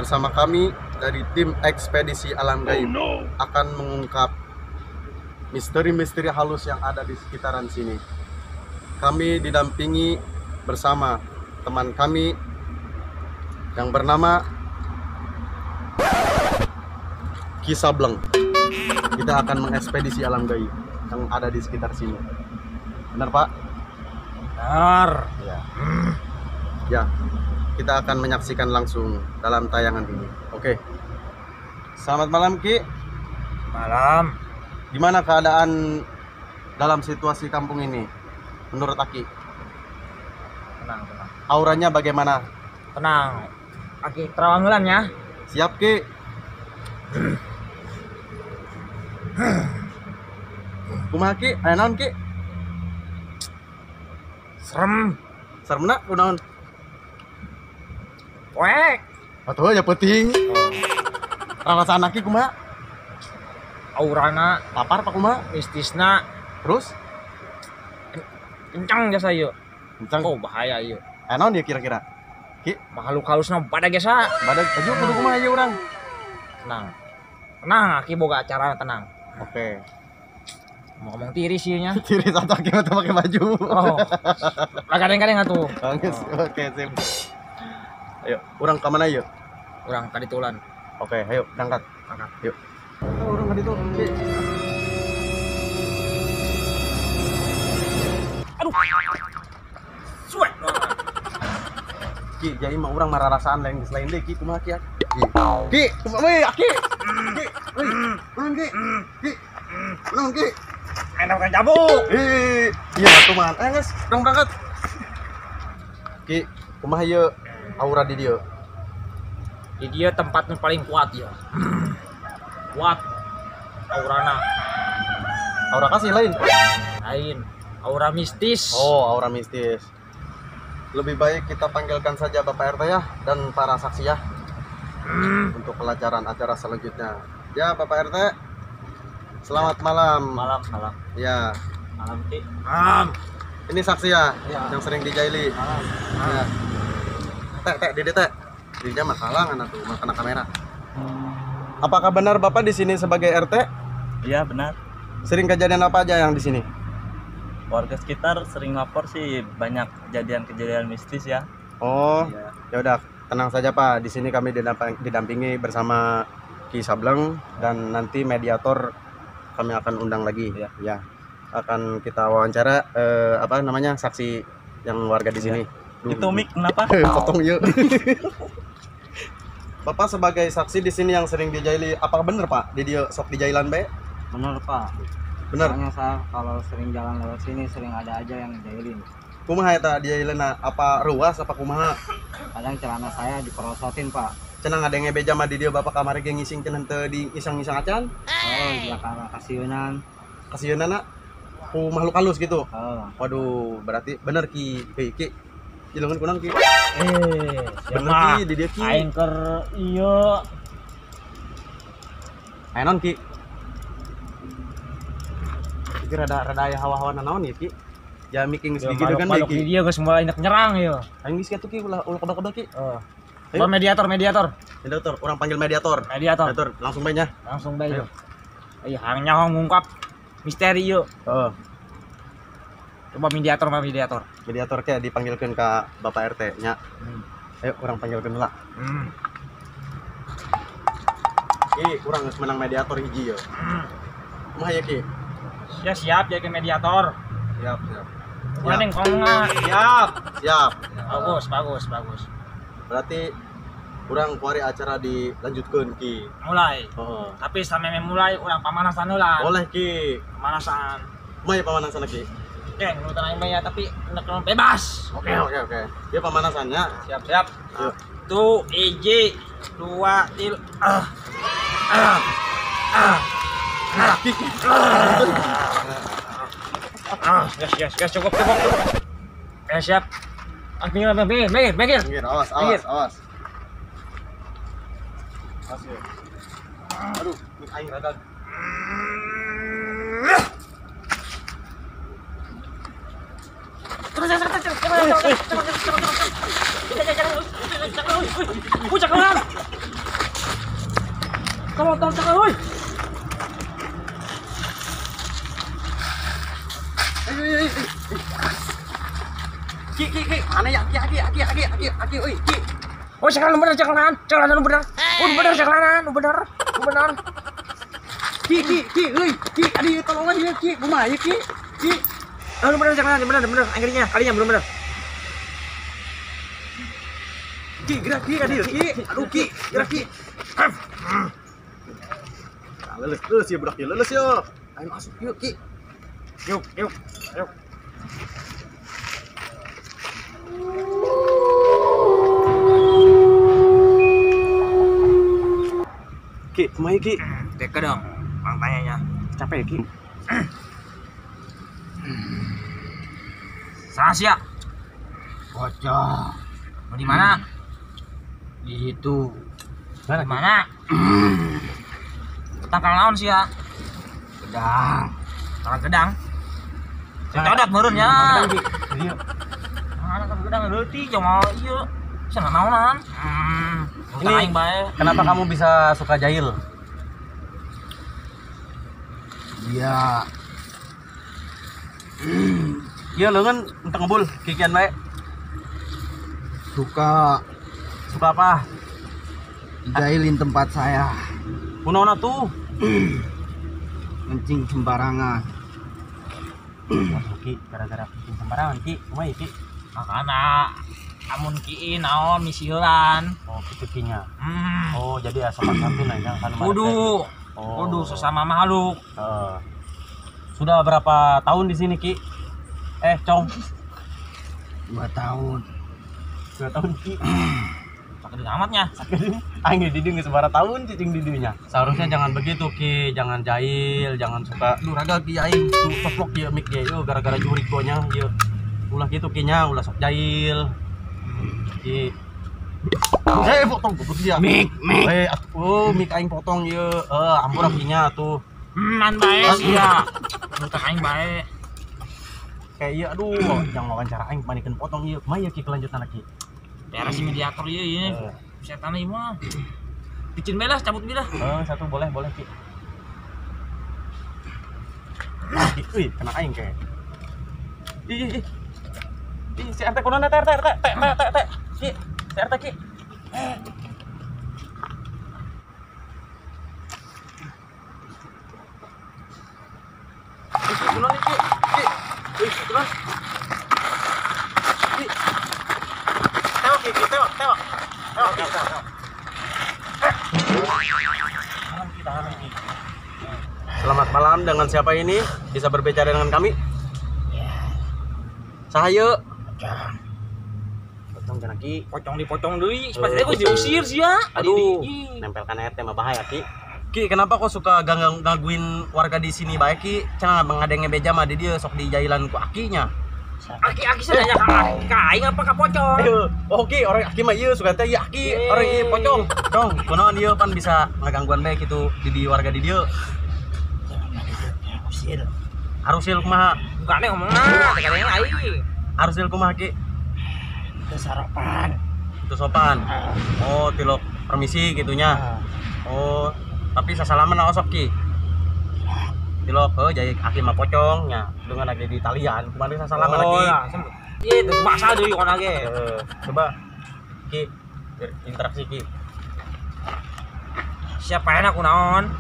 Bersama kami dari tim Ekspedisi Alam Gaib akan mengungkap misteri-misteri halus yang ada di sekitaran sini. Kami didampingi bersama teman kami yang bernama Ki Sableng. Kita akan mengekspedisi alam gaib yang ada di sekitar sini. Benar, Pak? Benar. Ya. Ya, kita akan menyaksikan langsung dalam tayangan ini. Oke. Selamat malam, Ki. Malam. Gimana keadaan dalam situasi kampung ini menurut Aki? Tenang, tenang. Auranya bagaimana? Tenang. Aki terawangulan ya. Siap, Ki. Kumaha, Ki? Aya naon, Ki? Serem. Seremna kunaon? Poek. Atuh ya peuting. Rarasaan Aki kumaha? Aurana Papar apa kumaha? Mistisna. Terus? Kencang jasa ieu. Kencang. Oh, bahaya ieu. Aya naon dia kira-kira? Ki, makhluk halusna badag jasa. Badag baju kudu kumaha ieu urang? Tenang. Tenang, Aki boga acara tenang. Oke. Mau ngomong tiris ieu nya. Tiris atau Aki mah pakai baju. Oh. Lah kadang-kadang atuh. Oke, sip. Ayo, urang ka mana ieu? Urang ka ditulan. Oke, ayo berangkat. Berangkat. Yuk. Oh, urang ka ditu. Aduh. Suek. Ki, jadi mah urang mararasaan lain geus lain deui Ki, kumaha Ki? Ki, kumaha we Aki? Ki, euy, kunaon Ki? Ki. Kunaon Ki? Enak kan cabuk. Ih, iya atuh mah. Ayo geus, urang berangkat. Ki, kumaha ieu aura di dieu? Di dieu tempat nu paling kuat ya. Kuat aurana. Aura kasih lain? Lain, aura mistis. Oh, aura mistis. Lebih baik kita panggilkan saja Bapak RT ya dan para saksi ya. Untuk pelajaran acara selanjutnya. Ya, Bapak RT. Selamat malam. Malam, malam. Ya. Malam, Ki. Malam. Ini saksi ya, ya, yang sering dijaili. Malam. Ya. Teh, teh, Dede teh. Dirinya mah kalangan atuh, mah kena kamera. Apakah benar Bapak di sini sebagai RT? Iya, benar. Sering kejadian apa aja yang di sini? Warga sekitar sering lapor sih banyak kejadian-kejadian mistis ya. Oh, iya. Ya udah, tenang saja Pak. Di sini kami didampingi bersama Ki Sableng dan nanti mediator kami akan undang lagi. Ya. Ya. Akan kita wawancara apa namanya saksi yang warga di sini. Ya. Itu mic kenapa? Potong yuk. Bapak sebagai saksi di sini yang sering dijaili, apa bener Pak? Di dia sok dijailan be? Bener Pak. Bener. Soalnya saya kalau sering jalan lewat sini sering ada aja yang ngejailin. Kumaha eta dijailina? Apa ruas apa kumaha? Kadang celana saya diperosotin Pak. Cenah ngadenge beja mah di dieu bapak kamari ge ngising cenah teu di isang-isang acan? Oh, ya karena kasieunan. Kasieunan ku makhluk halus gitu. Oh. Waduh, berarti bener Ki. Hei Ki. Jelengan kunaon Ki? Bener Ki di dieu Ki. Aing keur ieu. Aya naon Ki? Iki rada aya hawa-hawa nanaon ya Ki. Ya miking geus digitu kan Ki. Dia geus mulai nyerang ieu. Aing geus kitu Ki ulah kebal-kebal Ki. Heeh. Oh, mediator, mediator. Mediator, orang panggil mediator. Mediator. Mediator, langsung bae nya. Langsung bae. Ayo hang nyaho ngungkap misteri ieu. Heeh. Coba mediator mah mediator. Mediator kayak dipanggilkan ke Bapak RT nya. Ayo urang panggilkeun heula. Ki, urang geus menang mediator hiji ye. Kumaha ya Ki? Ya siap jadi mediator. Siap, siap. Kuning kongna. Siap. Siap. Bagus, bagus, bagus. Berarti urang kuari acara dilanjutkeun Ki. Mulai. Heeh. Tapi sampe mulai urang pamanasan heula. Boleh Ki. Pamanasan. Kumaha ya pamanasan Ki? Oke, menurut aing mah ya tapi bebas. Oke, oke, oke. Dia pamanasannya. Siap, siap. Yuk. 1, 2, 3. Yes, yes, yes, cukup, cukup, cukup. Ya, siap. Minggir, minggir, minggir, minggir. Minggir, awas, awas, awas. Awas ya. Aduh, aing rada. Tolong tolong cakal euy. Ki ki ki, aneh ya ki ki ki ki ki ki euy ki. Oh, cakalan bener cakalan, cakalan bener. Oh, bener cakalan, bener. Bener. Ki ki ki euy, ki adi tolongan ieu ki, kumaha ieu ki? Ki. Oh, bener cakalan, bener bener. Akhirnya, kalinya belum bener. Ki gerak ki adi ki. Aduh ki, gerak ki. Nah, leuleus leuleus ieu budak ieu, leuleus ieu. Ayo masuk yuk ki. Yuk, yuk. Ayo. Ki, kumaha Ki? Teka dong, mang tanyanya. Capek ya, Ki? Salah sih ya? Pocong. Mau di mana? Di situ. Di mana? Tangkal naon sih ya? Gedang. Tangkal gedang. Codot meureun nya. Gedang, Ki. Iya. Mana tangkal gedang leutik jeung mau ieu. Bisa naonan. Ini kenapa kamu bisa suka jahil? Iya. Iya leungeun enteng ngebul kikian bae. Suka. Suka apa? Jahilin tempat saya. Kunaon atuh? Kencing sembarangan. Waduh Ki, gara-gara kencing sembarangan Ki, kumaha Ki? Makana amun ki naon misi heulan. Oh, kitu kinya. Oh, jadi ya sopan santun aja kan. Kudu. Oh. Kudu sesama makhluk. Sudah berapa tahun di sini Ki? Cong. 2 tahun. 2 tahun Ki. Sakit amatnya. Sakit. Aing di dieu geus sabaraha tahun cicing di dieu nya. Seharusnya jangan begitu Ki, jangan jahil, jangan suka duh raga Ki aing tuh toplok ieu mik ieu gara-gara jurik gonya ieu. Ulah gitu Ki nya, ulah sok jahil. Ki. Potong goblok dia. Mik, mik. Atuh mik aing potong ieu. Ampura Ki nya atuh. Man bae sia. Utang aing bae. Kayak ieu aduh, jangan wawancara aing manikeun potong ieu. Kumaha ieu Ki kelanjutan Ki? Beres si mediator ieu ieu. Setan ieu mah. Picin bae lah, cabut bae lah. Satu boleh, boleh Ki. Ki, euy, kena aing kayak. Ih, ih, ih. Ih, si RT kunaon eta RT RT T T T T. Ki, si RT Ki. Ih, kunaon Ki? Ki. Ih, kunaon? Ki. Tewak Ki, tewak, tewak. Tewak, tewak, tewak. Tahan Ki, tahan Ki. Selamat malam, dengan siapa ini? Bisa berbicara dengan kami? Ya. Sahayu. Pocong. Potong jangan Ki. Pocong dipotong deui, sepatutnya gua diusir sih ya. Aduh, nempelkan RT mah bahaya Ki. Ki, kenapa kok suka gangguin warga di sini bae Ki? Cenah ngadenge beja mah di dieu sok dijailan ku akinya. Aki-aki saya nanya ka aing apa ka pocong? Oh Ki, orang aki mah ieu suka teh ieu aki, orang ieu pocong. Cong, kunaon ieu pan bisa ngagangguan bae kitu di warga di dieu. Harusil. Harusil kumaha? Bukan ngomongna, teh katanya aing. Harusil kumaha Ki? Itu sarapan. Itu sopan. Oh, tilok permisi gitunya. Oh, tapi sasalaman osok Ki. Tilok heuh jadi aki mah pocong nya dengan lagi di talian kumaha sasalaman lagi. Iya, itu maksa deui kana ge. Coba Ki interaksi Ki. Siapa enak kunaon?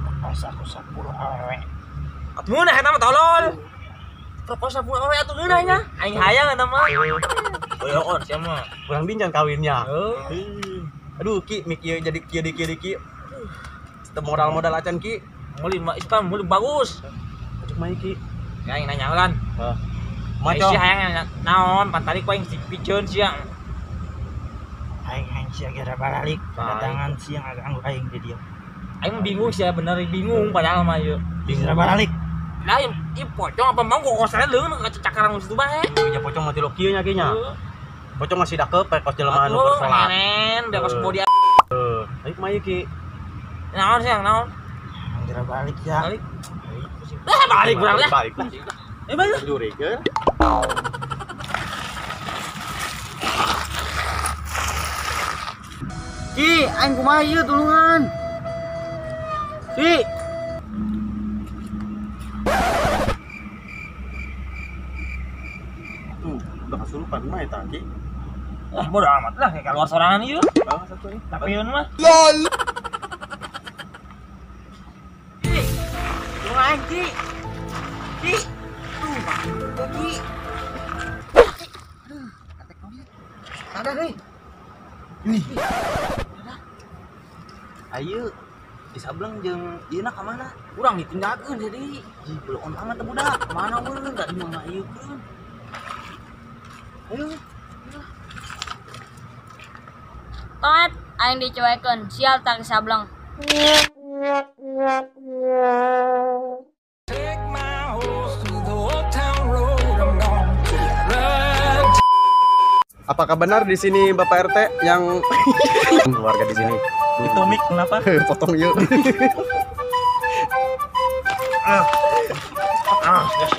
Perkosa ku 10 awewe. Atuh meunah eta mah tolol. Perkosa 10 awewe atuh meunah nya. Aing hayang eta mah. Oh, sia mah. Kurang bincang kawinnya. Aduh Ki, mik ieu jadi kieu di kieu di Ki. Modal-modal acan Ki. Meuli mah Islam meuli bagus. Cuk mah Ki. Ya aing nanya ulan. Heeh. Maco. Si hayang naon pan tadi ku aing dipiceun sia. Aing aing sia gara balik kedatangan siang agak aing di dieu. Aing bingung sia bener bingung padahal mah ieu. Bingung balik. Lah ieu pocong apa mau kokosana leungeun kacakaran situ bae. Nya pocong mah tilok kieu nya Ki nya. Pocong masih dakep kos jelema anu keur salat. Nen, da kos body. Heeh. Ayo kumaha Ki? Naon siang naon? Geura balik ya. Balik. Lah balik urang lah. Balik lah. Balik. Jurig ya. Ki, Ki, aing kumaha ieu tulungan. Ki. Tuh, udah kesurupan mah eta Ki. Ah, bodo amat lah kayak keluar sorangan ieu. Oh, satu nih. Tapi yeun mah. LOL. Ki. Tulungan aing, Ki. Ki. Tuh, Ki. Aduh, katek naon. Sadar euy. Ih. Ayo, disableng jeung ieu na ka mana? Urang ditindakeun jadi. Ih, belum amat teh budak. Mana meureun tadi mah ngaieukeun. Ayo. Toet, aing dicuekeun, sial tak sableng. Apakah benar di sini Bapak RT yang keluarga di sini? Itu mik kenapa? Potong yuk.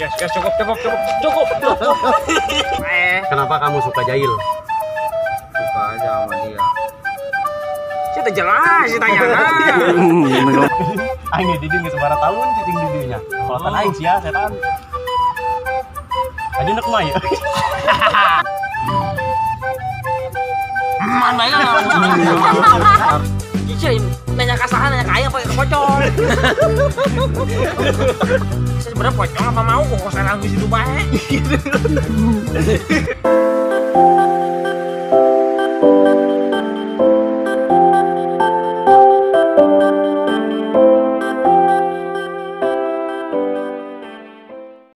Yes, yes, cukup, cukup, cukup, cukup. Kenapa kamu suka jahil? Suka aja sama dia. Saya tak jelas, saya tanya. Aing di dieu geus sabaraha tahun cicing di dieu nya. Kolotan aing sia setan. Aja nek mah ya. Mana ya? Cici nanya ka saha, nanya ka aing apa ke pocong. Sebenarnya pocong apa mau kok kosan di situ bae.